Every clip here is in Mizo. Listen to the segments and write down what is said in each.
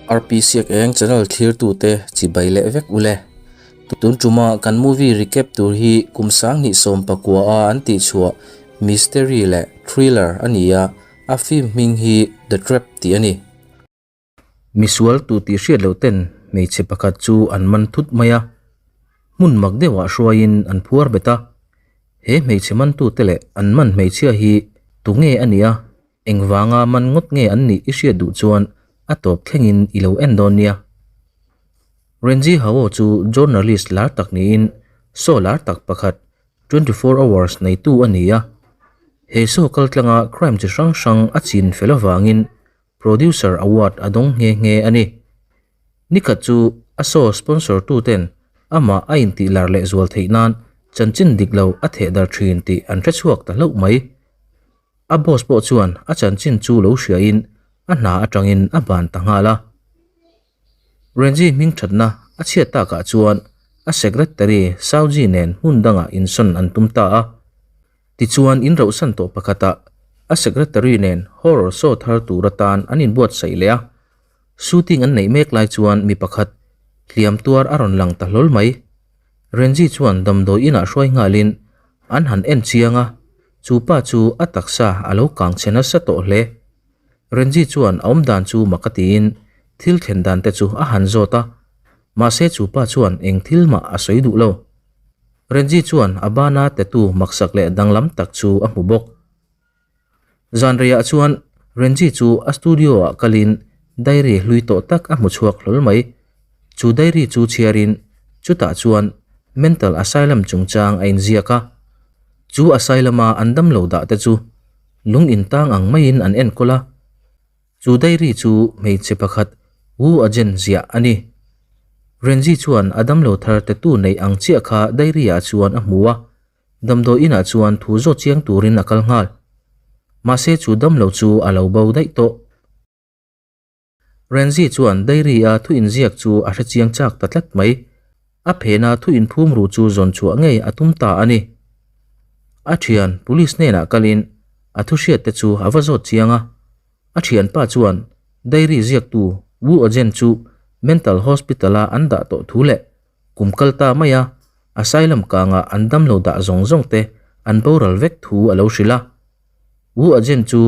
RP Siak Eng channel thlirtute chibai leh vek ule. Tun tuma kan movie recap tur hi kum 2019 a an tihchhuah mystery leh thriller a ni a, a film hming hi The Trap tih a ni. Misual tu tih hriat loh ten hmeichhe pakhat chu an man thut mai a, hmun mak deuhah hruaiin an phuar bet a. He hmeichhe mantute leh an man hmeichhia hi tunge a nia, engvanga man ngawt nge an nih i hriat duh chuan a tawp thlengin i lo en dawn nia. Renzi Hao chu journalist lar tak niin show lar tak pakhat 24 hours neitu a ni a. He show kaltlanga crime chi hrang hrang a chin fel avangin Producer Award a dawng nghe nghe a ni. Nikhat chu a show sponsor tu ten amah a intih lar leh zual theih nan chanchin dik lo a theh dar thin tih an hre chhuak ta hlauh mai. A boss pawh chuan a chanchin chu lo hriain a hna atangin a ban ta nghal a. Renzi hming thatna a chhiat takah chuan a secretary Sauji nen hmun dangah insawn an tum ta a. Tichuan in rohsan tawh pakhatah a secretary nen horror show thar tur atan an inbuatsaih leh a, shooting an neih mek lai chuan mi pakhat hliam tuar a rawn lang ta hlawl mai. Renzi chuan damdawi inah hruai nghalin an han en chiang a, chu pa chu a taksa a lo kang chhe nasa tawh hle. Renzi chuan a awmdan chu mak a tiin thil thlen dan te chu a han zawt a, mahse chu pa chuan eng thil mah a sawi duh lo. Renzi chuan a bana tattoo maksak leh danglam tak chu a hmu bawk. Zan reiah chuan Renzi chu a studio ah kalin diary hlui tawh tak a hmu chhuak hlawl mai. Chu diary chu chhiarin chutah chuan mental asylum chungchang a inziak a. Chu asylum a an damlo dah te chu lung intang ang maiin an enkawl a. Chu diary chu hmeichhe pakhat Wu Ajen ziah a ni. Renzi chuan a damlo thar tattoo neih ang chiah kha diary ah chuan a hmu a, damdawi inah chuan thu zawt chiang turin a kal nghal. Mahse chu damlo chu a lo bo daih tawh. Renzi chuan diary a thu inziak chu a hre chiang chak ta tlat mai. A phena thu inphum ru chu zawn chhuah ngei a tum ta a ni. A thian police hnenah kalin a thu hriat te chu a va zawt chiang a. A thianpa chuan diary ziaktu Wu Ajen chu mental hospital a an dah tawh thu leh kum kal ta maia asylum kanga an damlo dah zawng zawng te an boral vek thu a lo hrilh a. Wu Ajen chu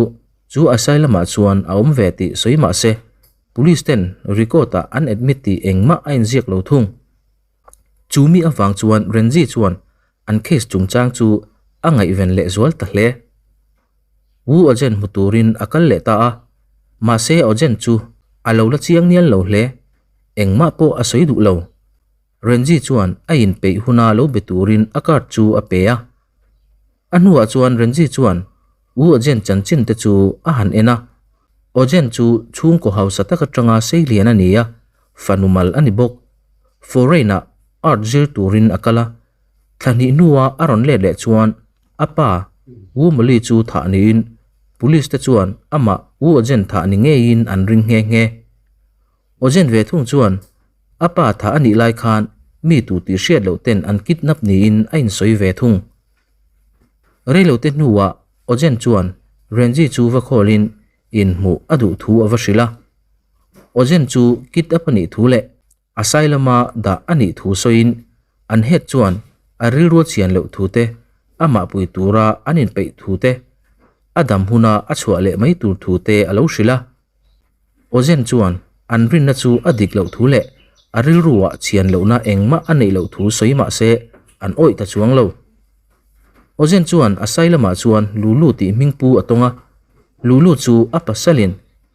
chu asylum ah chuan a awm ve tih sawi mah se police ten record ah an admit tih engmah a inziak lo thung. Chu mi avang chuan Renzi chuan an case chungchang chu a ngaihven leh zual ta hle. Wu Ojen hmu turin a kal leh ta a, mahse Ojen chu a lo la chiang nial lo hle. Engmah pawh a sawi duh lo. Renzi chuan a inpeih huna lo be turin a card chu a pe a. A hnuah chuan Renzi chuan Wu Ojen chanchin te chu a han en a. Ojen chu chhungkaw hausa tak atanga seilian a ni a, fanu mal a ni bawk. Foreign-ah art zir turin a kal a, thla hnih hnua a rawn let leh chuan A pa, Wu Mali chu thah niin Police te chuan amah Wu Ojen thah ni ngeiin an ring nghe nghe. Ojen ve thung chuan a pa thah a nih lai khan mi tu tih hriat loh ten an kidnap niin a insawi ve thung. Reilote hnuah Ojen chuan Renzi chu va khawlin inhmuh a duh thu a va hrilh a. Ojen chu kidnap a nih thu leh Asylum-a dah a nih thu sawiin an head chuan a rilru chian loh thu te, amah pui tura an inpeih thu te, a dam huna a chhuah leh mai tur thu te a lo hrilh a. Ozen chuan an rinna chu a dik loh thu leh a rilruah chian lohna engmah a neih loh thu sawi mah se an awih ta chuang lo. Ozen chuan Asylum-ah chuan Lulu tih hmingpu a tawng a, Lulu chu a pasalin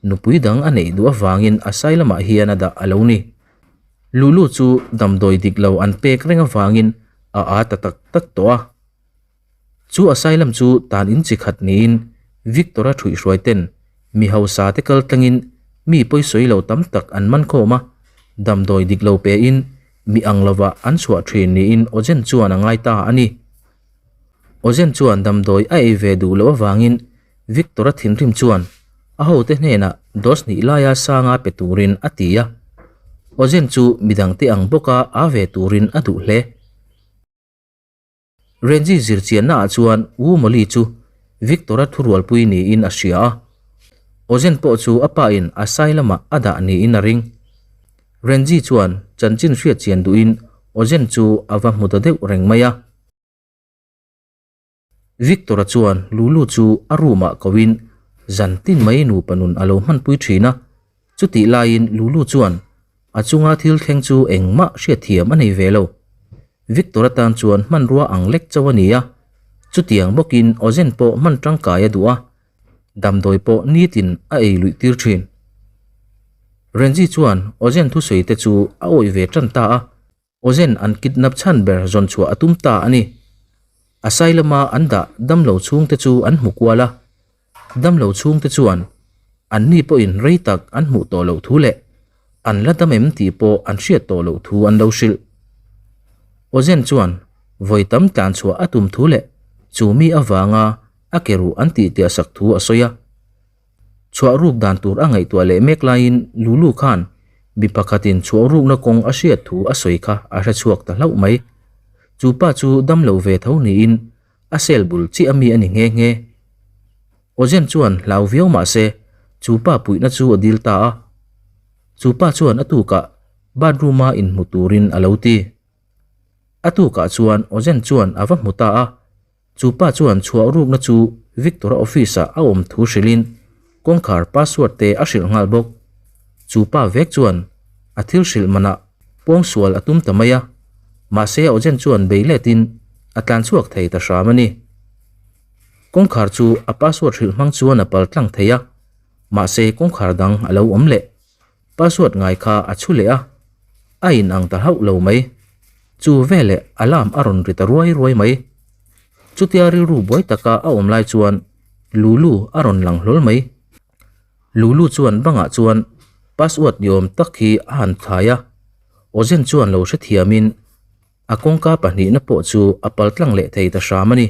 Nupui dang a neih duh avangin Asylum-ah hian a dah a lo ni. Lulu chu damdawi dik lo an pek reng avangin a aa ta tak tak tawh a. Chu Asylum chu tan in chi khat niin Victor-a thuihhruai ten mi hausa te kal tlangin mi pawisawi lo tam tak an man khawm a, damdawi dik lo pein mi ang lovah an chhuah thin niin Ojen chuan a ngai ta a ni. Ojen chuan damdawi a ei ve duh loh avangin Victor-a thinrim chuan a hote hnenah dose hnih laia sanga pe turin a ti a, Ojen chu midangte ang bawka a ve turin a duh hle. Renzi zirchianna ah chuan Wu Mawli chu Victor-a thurualpui niin a hria a, Ojen pawh chu a pa in a sai lamah a dah niin a ring. Renzi chuan chanchin hriat chian duhin Ozen chu a va hmu ta deuh reng mai a. Victor-a chuan Lulu chu a room-ah koin zan tin mai nupa nun a lo hmanpui thin a. Chutih laiin Lulu chuan a chunga thil thleng chu engmah hriatthiam a nei ve lo. Victor-a tan chuan hmanrua ang lek chauh a ni a, chutiang bawkin Ozen pawh hman tangkai a duh a, damdawi pawh nitin a ei luih tir thin. Renzi chuan Ozen thusawi te chu a awih ve tan ta a. Ozen an kidnap chhan ber zawn chhuah a tum ta a ni. Asylum a an dah damlo chhungte chu an hmu kual a, damlo chhungte chuan anni pawhin rei tak an hmuh tawh loh thu leh an la dam em tih pawh an hriat tawh loh thu an lo hrilh. Ozen chuan vawi tam tlan chhuah a tum thu leh chu mi avanga a ke ruh an tihtiah sak thu a sawi a. Chhuah ruk dan tur a ngaihtuah leh mek laiin Lulu khan mi pakhatin chhuah rukna kawng a hriat thu a sawi kha a hre chhuak ta hlauh mai. Chu pa chu dam lo ve tho niin a cell bul chiah ami a ni nghe nghe. Ozen chuan hlau viau mah se chu pa puihna chu a dil ta a. Chu pa chuan a tukah bathroom-a inhmu turin a lo ti. A tukah chuan Ozen chuan a va hmu ta a. Chu pa chuan chhuah rukna chu Victor-a office-ah a awm thu hrilhin kawngkhar password te a hrilh nghal bawk. Chu pa vek chuan a thil hrilh manah pawngsual a tum ta mai a, mahse Ojen chuan bei letin a tlan chhuak thei ta hram a ni. Kawngkhar chu a password hrilh hmang chuan a pal tlang thei a, mahse kawngkhar dang a lo awm leh. Password ngai kha a chhu leh a, a in ang ta hauh lo mai. Chu veleh alarm a rawn ri ta ruai ruai mai. Chutia rilru buai taka a awm lai chuan Lulu a rawn lang hlawl mai. Lulu chuan bangah chuan password ni awm tak hi a han thlai a, Ozen chuan lo hrethiamin a kawngka pahnihna pawh chu a paltlang leh thei ta hram a ni.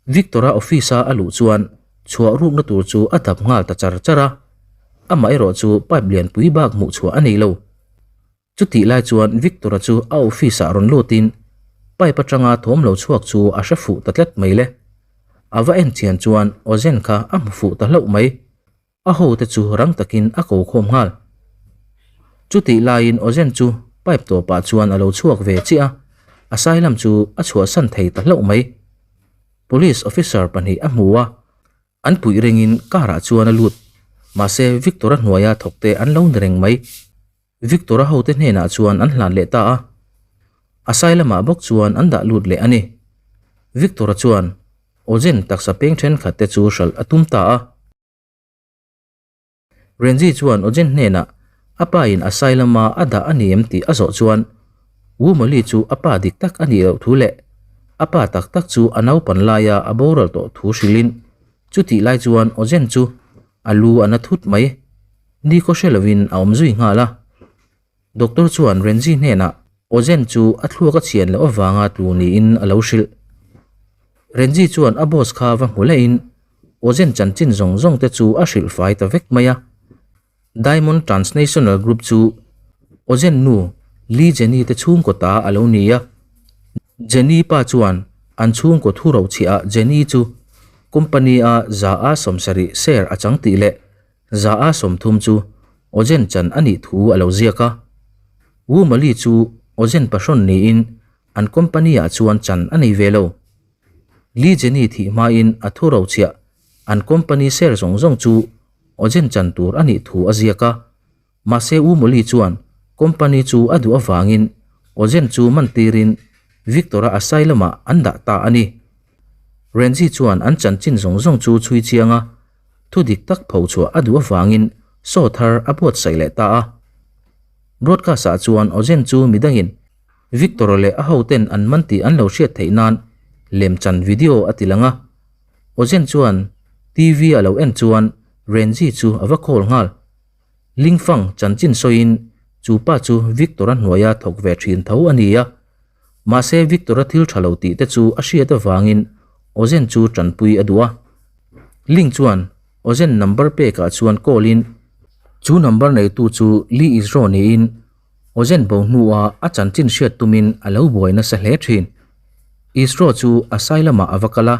Victor-a office-a a luh chuan chhuah rukna tur chu a dap nghal ta char char a, amah erawh chu pipe lianpui bak hmuh chhuah a nei lo. Chutih lai chuan Victor-a chu a office-ah rawn lutin pipe atanga thawm lo chhuak chu a hre fuh ta tlat mai le. A va en chian chuan Ozen kha a hmu fuh ta hlauh mai. A hote chu rang takin a ko khawm nghal. Chutih laiin Ozen chu pipe tawpah chuan a lo chhuak ve chiah a, asylum chu a chhuahsan thei ta hlauh mai. Police officer pahnih a hmu a, an puih ringin car ah chuan a lut. Mahse Victor-a hnuaia thawkte an lo ni reng mai. Victor-a hote hnenah chuan an hlan leh ta a, asylum ah bawk chuan an dah lut leh a ni. Victor-a chuan Ozen taksa peng thenkhat te chu hralh a tum ta a. Renzi chuan Ojen hnenah a pa in asylum a a dah a ni em tih a zawh chuan Wu Mawli chu a pa dik tak a nih loh thu leh a pa tak tak chu a naupan laia a boral tawh thu hrilhin chutih lai chuan Ojen chu a lu a na thut mai ni khaw hre lovin a awm zui nghal a. Doctor chuan Renzi hnenah Ozen chu a thluak a chhian loh avanga tlu niin a lo hrilh. Renzi chuan a boss kha va hmu lehin Ozen chanchin zawng zawng te chu a hrilh fai ta vek mai a. Diamond Transnational Group chu Ozen nu Lee Jenny te chhungkaw ta a lo ni a. Jenny pa chuan an chhungkaw thu rochhiah ah Jenny chu company a 70% share a chang tih leh 30% chu Ozen chan a nih thu a lo ziak a. Wu Mali chu Ozen pahrawn niin an company ah chuan chan a nei ve lo. Lee Jenny thih hmain a thu rochhiah an company share zawng zawng chu Ozen chan tur a nih thu a ziak a. Mahse Wu Mali chuan company chu a duh avangin Ozen chu man tirin Victor-a asylum ah an dah ta a ni. Renzi chuan an chanchin zawng zawng chu chhui chiang a, Thu dik tak pho chhuah a duh avangin show thar a buatsaih leh ta a. Broadcast ah chuan Ozen chu midangin Victor leh a hoten an man tih an lo hriat theih nan lemchan video a ti lang a. Ozen chuan TV a lo en chuan Renzi chu a va call nghal. Lingfang chanchin sawiin chu pa chu Victor-a hnuaia thawk ve thin tho a ni a. Mahse Victor-a thil tha lo tih te chu a hriat avangin Ozen chu tanpui a duh a. Ling chuan Ozen number pekah chuan call in chu number neitu chu Lee Isro niin Ozen bo hnua a chanchin hriat tumin a lo buai nasa hle thin. Isro chu asylum ah a va kal a,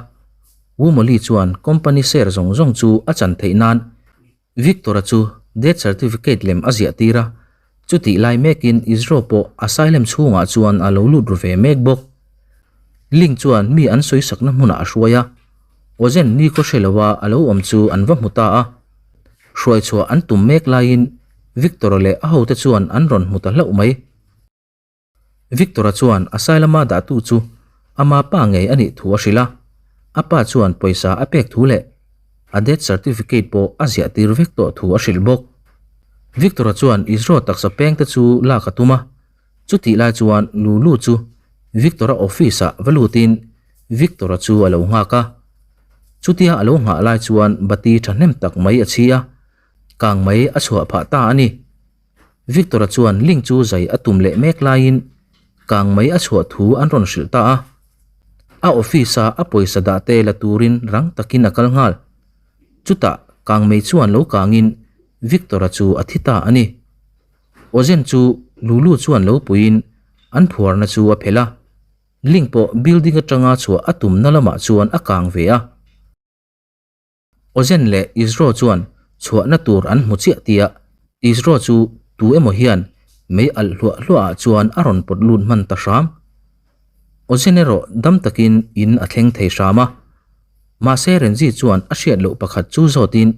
Wu Mawli chuan company share zawng zawng chu a chan theih nan Victor-a chu death certificate lem a ziah tir a. Chutih lai mekin Isro pawh asylum chhungah chuan a lo lut ru ve mek bawk. Ling chuan mi an sawisakna hmunah a hruai a, Ozen nikhaw hre loa a lo awm chu an va hmu ta a. Hruai chhuah an tum mek laiin Victor-a leh a hote chuan an rawn hmu ta hlauh mai. Victor-a chuan asylum-a dahtu chu ama pa ngei a nih thu a hrilh a, a pa chuan pawisa a pek thu leh a death certificate pawh a ziah tir vek tawh thu a hrilh bawk. Victor-a chuan Isro taksa pengte chu lak a tum a, chutih lai chuan Lulu chu Victor-a office-ah va lutin Victor-a chu a lo nghak a. Chutia a lo nghah lai chuan bati thahnem tak mai a chhi a, kang mai a chhuah phah ta a ni. Victor-a chuan link chu zai a tum leh mek laiin kang mai a chhuah thu an rawn hrilh ta a. A office-a a pawisa dah te la turin rang takin a kal nghal. Chutah kang mai chuan lo kangin Victor-a chu a thi ta a ni. Ozen chu Lulu chuan lo puiin an phuarna chu a phelh a. Link pawh building atanga chhuah a tumna lamah chuan a kang ve a. Ozen leh Isro chuan chhuahna tur an hmu chiah tia Isro chu tu emaw hian mei alh hluah hluah ah chuan a rawn pawt lut hman ta hram. Ozen erawh dam takin in a thleng thei hram a. Mahse Renzi chuan a hriat loh pakhat chu zawtin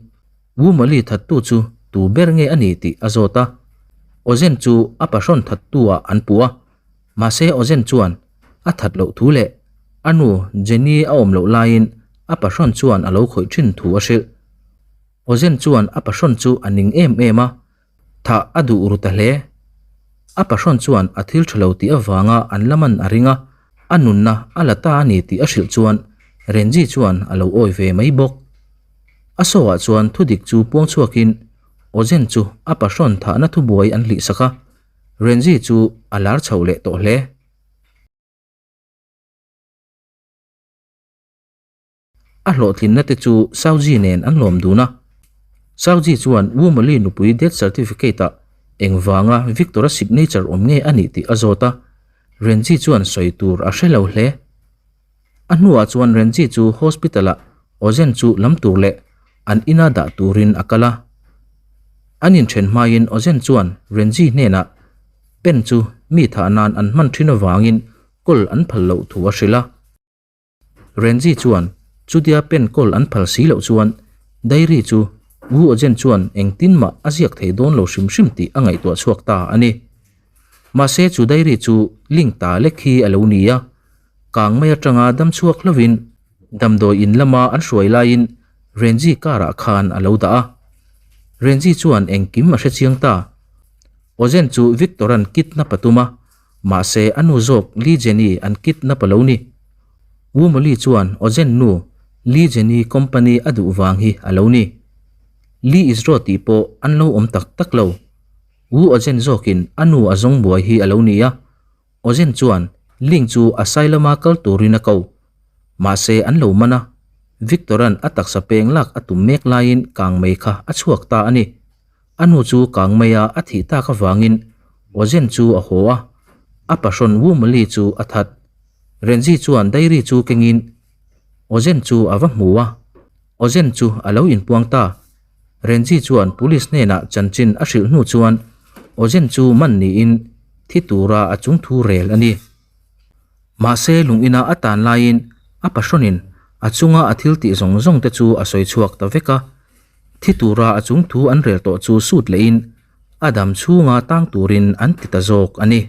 Wu Mali thattu chu tu ber nge a ni tih a zawt a. Ozen chu a pahrawn thattu ah an puh a. Mahse Ozen chuan a that loh thu leh a nu Jenny a awm loh laiin a pahrawn chuan a lo khawih thin thu a hrilh. Ozen chuan a pahrawn chu a ning em em a, thah a duh ru ta hle. A pahrawn chuan a thil tha lo tih avanga an la man a ring a, a nunna a la ta a ni tih a hrilh chuan Renji chuan a lo awi ve mai bawk. A show-ah chuan thudik chu puang chhuakin Ozen chu a pahrawn thahna thubuai an hlihsak a, Renzi chu a lar chho leh tawh hle. A hlawhtlinna te chu Sauji nen an lawm dun a. Sauji chuan Wu Mali nupui death certificate ah engvanga Victor-a signature awm nge a nih tih a zawt a, Renzi chuan sawi tur a hre lo hle. A hnuah chuan Renzi chu hospital ah Ozen chu lam tur leh an ina dah turin a kal a. An inthen hmain Ozen chuan Renzi hnenah pen chu mi thah nan an hman thin avangin kawl an phal loh thu a hrilh a. Renzi chuan chutia pen kawl an phal si loh chuan diary chu Wu Ozen chuan engtin mah a ziak thei dawn lo hrim hrim tih a ngaihtuah chhuak ta a ni. Mahse chu diary chu link ta lek hi a lo ni a. Kang mai atanga dam chhuak hlovin damdawi in lama an hruai laiin Renzi car ah khan a lo dah a. Renzi chuan engkim a hre chiang ta. Ozen chu Victor-a'n kidnap a tum a, mahse a nu zawk Lee Jenny an kidnap a lo ni. Wu Moli chuan Ozen nu Lee Jenny company a duh vang hi a lo ni. Lee Isro tih pawh an lo awm tak tak lo. Wu Ozen zawkin a nu a zawng buai hi a lo ni a. Ozen chuan Ling chu asylum-a kal turin a ko. Mahse an lo man a, Victor-a'n a taksa peng lak a tum mek laiin kangmei kha a chhuak ta a ni. A nu chu kangmeia a thih tak avangin Ozen chu a haw a, a pahrawn Wu Mali chu a that. Renzi chuan diary chu kengin Ozen chu a va hmu a, Ozen chu a lo inpuang ta. Renzi chuan police hnenah chanchin a hrilh hnu chuan Ozen chu man niin thi tura a chung thu rel a ni. Mahse lungina a tan laiin a pahrawnin a chunga a thil tih zawng zawng te chu a sawi chhuak ta vek a. Thi tura a chung thu an rel tawh chu sut lehin a dam chhunga tang turin an ti ta zawk a ni.